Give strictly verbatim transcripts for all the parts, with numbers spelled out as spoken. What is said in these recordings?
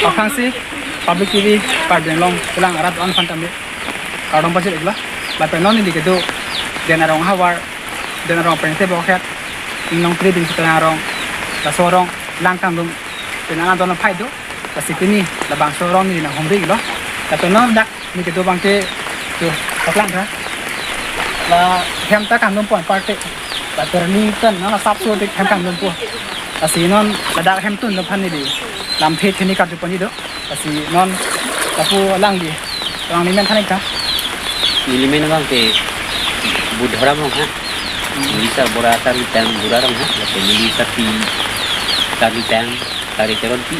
Aphrangsi Public T V Karbi Anglong kelang arat an aphan tame kardom pajir-iklo. Lapen non neli kedo Den Arong ahavar, Den Arong Pengte Bokhet, Inglong Tri Ding Sitayang Arong, laso arong lang kanglum pen an adon aphai do. Lasi pini labangso arong neli nanghumri-iklo. Lapen non dak neli kedo abangke, to, paklang tha. La hem ta kanglumpo aparte. La terni pen non la sapso dik hem kanglumpo. Lasi non ladak hemtun aphan neli lamthe theni karju pon-i do. Lasi non lapu alangli, alangli men than-ik tha. Neli men abangke Budharam Rongha. Neli sarbura Tarlitang Bura Rongha. Lapen neli sarpi Tarlitang Tari Teronpi.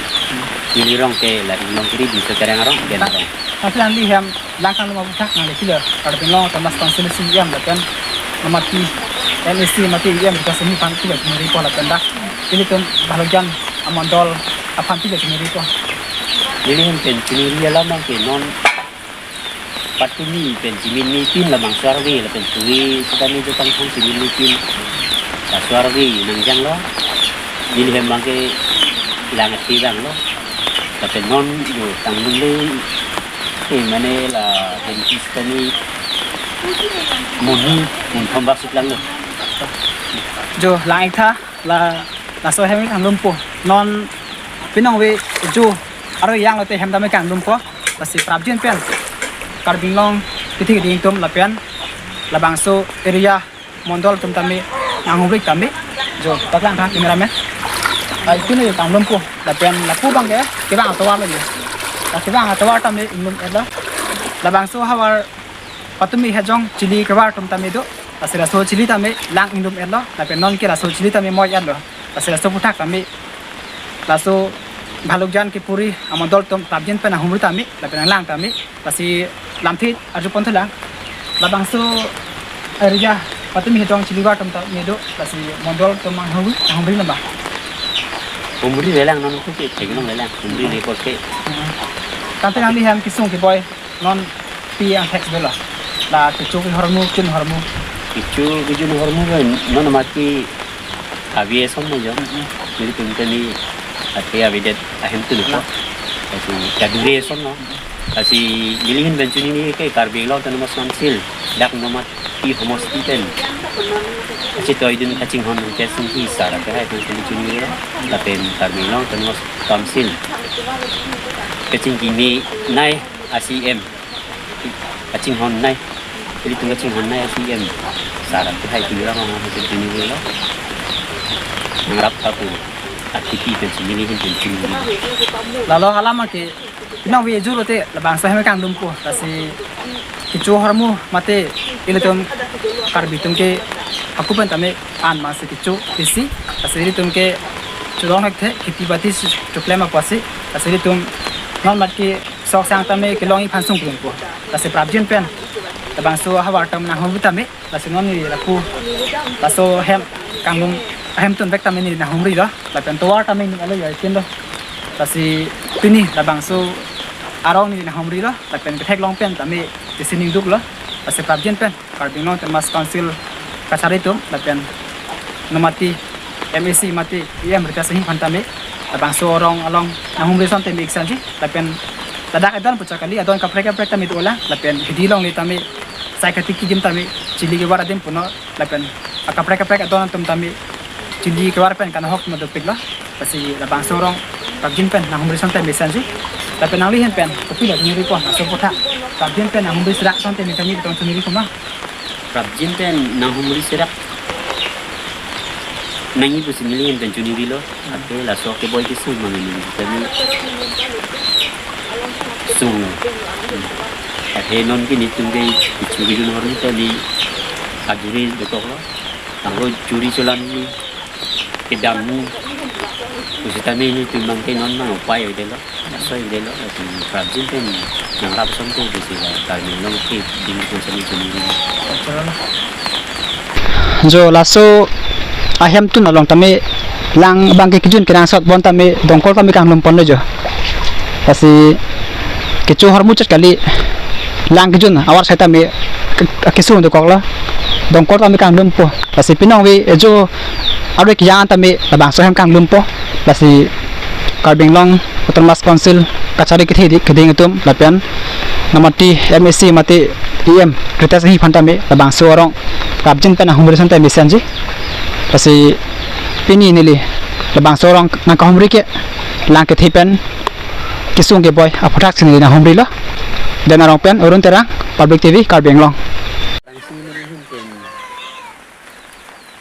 Neli arong ke la Inglong Tri Ding Sitayang Arong, Den Arong. Lasi alangli hem lang kanglum aputhak nangli pilo, Karbi Anglong Autonomous Council C E M lapen Nomati M A C mate E M kita sini aphan pilo chingri-ikpo lapen dak ilitum Bhalugyan amondol aphan pilo chingri-ikpo. Neli hem pen chingri alam abangke non patumi pen chimini pin labangso arve lapen tuwe sitame jo pangthang chimini pin laso arve nangjanglo. Neli hem abangke lang athe vanglo. Lapen non jo kanglumle, eh, mane la hem kis kami monhi, monthom bak sik langlo. Jo lang-ik tha, la, laso hem kanglumpo. Non pinong ve jo aro yang lote hem tame kanglumpo. Lasi prapjin pen Karbi Anglong kithi kithi atum lapen labangso area mondol atum tame nanghumri tame. Jo, paklang tha cameraman. Ai, pini kanglumpo. Lapen lapu abangke kevang atovar lo jo. La kevang atovar tame inglum-etlo. Labangso ahavar patumi hejong chili kevar atum tame do. Lasi laso chili tame lang inglum-etlo. Lapen non ke laso chili tame moi-etlo. Lasi laso aputhak tame laso Bhalugyan kepuri amondol atum prapjin pen nanghumri tame, lapen nanglang tame. Lasi lamthe arju pon thulang. Labangso area patumi hejong chili kevar atum tame do. Lasi mondol atum nanghumri, nanghumri nangba. Humri lelang, non ko ke theklong lelang. Humri le ko ke. Hmm. Tangte nangli hem kesung keboi non pi angthek dolo. La kecho kehormu, kejun hormu. Kecho kejun hormu kan non mati avi eson na jo. Mm-mm. Nelitum tani ate avedet ahemtun ko. Nah. Lasi kadure eson no. Lasi neli ahin pen chonini ke Karbi Anglong Autonomous Council dak Nomati homosti pen. Lasi toidun kachinghon ke singki sar ke hai pen chonini lo. Lapen Karbi Anglong Autonomous Council kachingki ni nai a C M kachinghon nai. Ilitum kachinghon nai a C M sar ke hai pi ram ma ha chini lo. Nangrap tha pu akipi pen chini hin pen chini. Lalo hala abangke pinong ve juro te labangso hem kanglumpo. Lasi kecho hormu mate ilitum Karbi atum ke aku pen tame an masi kecho isi. Lasi ilitum ke chorong hek the kheti bati si choklem apotsi. Lasi ilitum non mat ke sok sang tame kelongji aphan sungklungpo. Lasi prapjin pen labangso ahavar atum nanghumri tame. Lasi non neli lapu laso hem kanglum ahemtun bek tame neli nanghumrilo. Lapen tovar tame neli alo ya itin lo. Lasi pini labangso arong neli nanghumrilo. Lapen ketheklong pen tame isi ningduklo. Lasi prapjin pen Karbi Anglong Autonomous Council kachari atum lapen Nomati M A C mate E M Rita Singh aphan tame labangso arong along nanghumri ason tame ik sanji. Lapen ladak adon puchak kali, adon kaprek kaprek tame dolang. Lapen hidi along le tame sai kati kidim tame chili kevar adim puno. Lapen akaprek kaprek adon atum tame chili kevar pen kanahok ma dopiklo. Lasi labangso arong prapjin pen nanghumri ason tame sanji. Lapen nangli ahin pen kopilo choniripo, laso aputhak prapjin pen nanghumri serak ason tame tame tong choniri kuma. Prapjin pen nanghumri serak nangji pusi neli ahin pen chonirilo. Ate laso keboi kesung mangni tame sung. Ate non ke nelitum ke kecho kejun hormu tame adure dokoklo. Tanglo churi cholam ni kedam ni. Pusi tame nelitum abangke non mang upai avedetlo. Laso avedetlo. Lasi prapjin pen nangrap ason pen pusi la Karbi Anglong ke ding ko sami chini. Jo laso ahemtun along tame lang abangke kejun kenangsot bon tame dongkol tame kanglum ponlo jo. Lasi kecho hormu chot kali, lang kejun ahavar sai tame ke-, kesung dokoklo. Dongkol tame kanglumpo. Lasi pinong ve ejo arve kejang tame labangso hem kanglumpo. Lasi Karbi Anglong Autonomous Council kachari kethe di keding atum lapen Nomati M A C mate E M Ritesh Enghi aphan tame labangso arong rapjin pen ahum reson tame sianji. Lasi pini neli labangso arong nangkahumri ke lang kethe pen kesung keboi aphuthak si neli nanghumrilo. Den Arong pen Arun Terang, Public T V, Karbi Anglong. Langsi neli ahin pen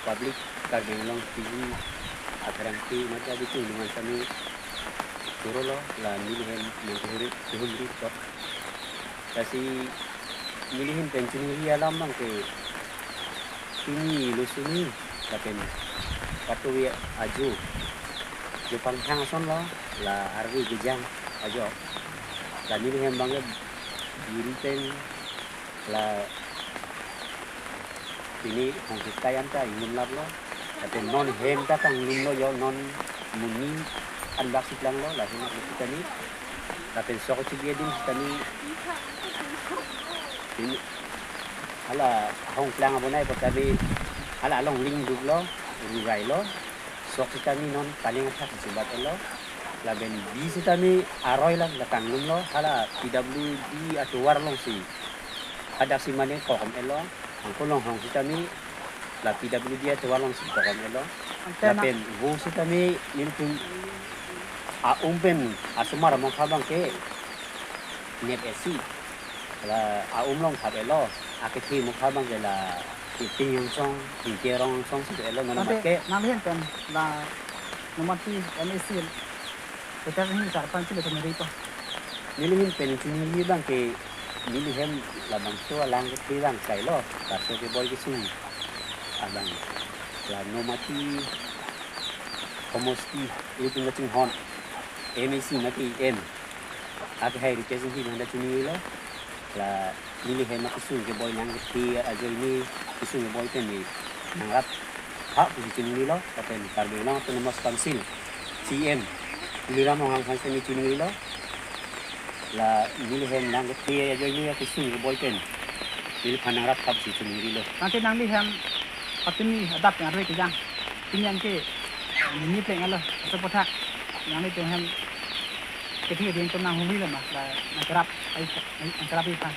Public Karbi Anglong T V apherangke mate abitung dungan kami turolo, la neli ahin nangkehumri, kehumri tok. Lasi neli ahin pen chiningri alam abangke pini lo suni lapen patuwi ajo, jo pangthang asonlo, la arve kejang ajo. La neli ahin abangke juri pen la pini hong kita yan ta inglum laplo. Lapen non hem ta kanglumlo jo, non monit anbak si planglo, la hem aklisi tani. Lapen sok chikji adim si tani. Pini hala hong plang abonai pu tani, hala along ling duklo, rurai lo. Sok sitame non paling athak si bat-etlo. Lapen bi sitame aroi lang la kanglumlo, hala P W D atovar alongsi hadak si mane kokom-etlo. Angko longhong sitame la P W D atovar alongsi kokom-etlo. Ante na- Lapen vo sitame nelitum a-um pen asomar amokha abangke nep esi. La a-um along thap-etlo, akethe amokha abangke la Iping Angsong, Ingke Rong Angsong si do-etlo, non Ante amat ke. Nangli ahin pen la Nomati M A C Ritesh Enghi sar aphan chile pen ri pa. Neli ahin pen chiningri abangke neli ahin labangso alang kethe abang kailo, laso keboi kesung abang la Nomati Homosti, itum kachinghon M A C mate E M akehai Ritesh Enghi aphan ta chiningrilo. La neli ahin ma kesung keboi lang kethe ajoine kesung keboi pen ne nangrap ha pusi chiningrilo, lapen Karbi Anglong Autonomous Council C E M Tuliram Ronghang aphan si ne chiningrilo. La neli ahin lang kethe ajoine kesung keboi pen neliphan nangrap ha pusi chiningrilo. Ante nangli ahin patumi adap yang arve kejang. Pini anke nini pleng alo, laso aphuthak nanglitum ahin kethe keding atum nanghumrilo ma, la nangkerap, ai, nangkerap-i aphan.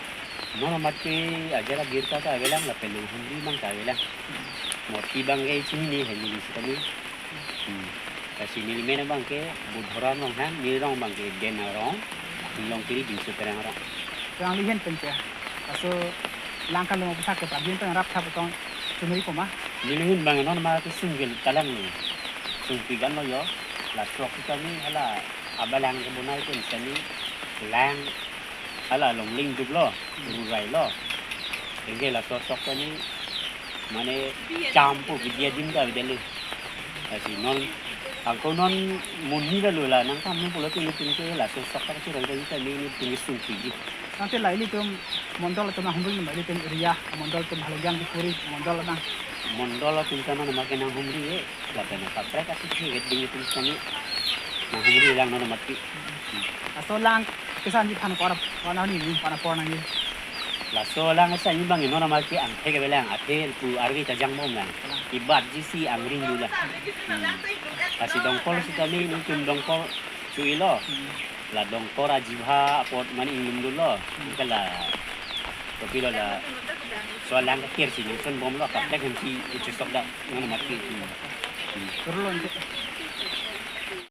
Non amat ke ajar abirta ta avelang lapen nanghumri abang ta avelang. Moti abangke chinine ahin neli sitame. Hmm. Lasi neli men abangke Budhoram Ronghang, neli rong abangke Den Arong, Inglongkiri Dingsu Terang arong. Nangli ahin pen ke, laso lang kanglum aphuthak ke prabin pen rap thap tong chumri koma. Neli ahin abang non ma kesung ke talang lo. Sung pigan lo jo. Laso sitame hala abalang kebonai pen sitame lang hala along ling duklo, rurai lo. Anke laso sok tani mane champo kebi adim ta avedetlo. Lasi non angko non monit ta lo, la nangkam non pulo tini tini ke laso sok ta kachiroi ta neli tini sung piji. Ante la ilitum mondol atum nanghumri ma, ilitum area mondol atum Halogiang Dipuri mondol nang. Mondol atum ta non ma ke nanghumri e, lapen kaprek athe keding atum sitame nanghumri lang non amat ke. Laso lang kesanji aphan ko-an, ko-an nangji, ko-an apor nangji. Laso lang kesanji abang non amat ke angthek avelang, athe pu arve ta jangbom lang. Ibatji si angring dula. Hmm. Lasi dongkol sitame nelitum dongkol chu-ilo. Hmm. La dongkol ajibha apot mane inglum dolo. Hmm. Ke la kopilo la so lang ketir si nangchonbomlo, kaprek hem si ichesok dak non amat ke. Hmm. Hmm. Turlo ante.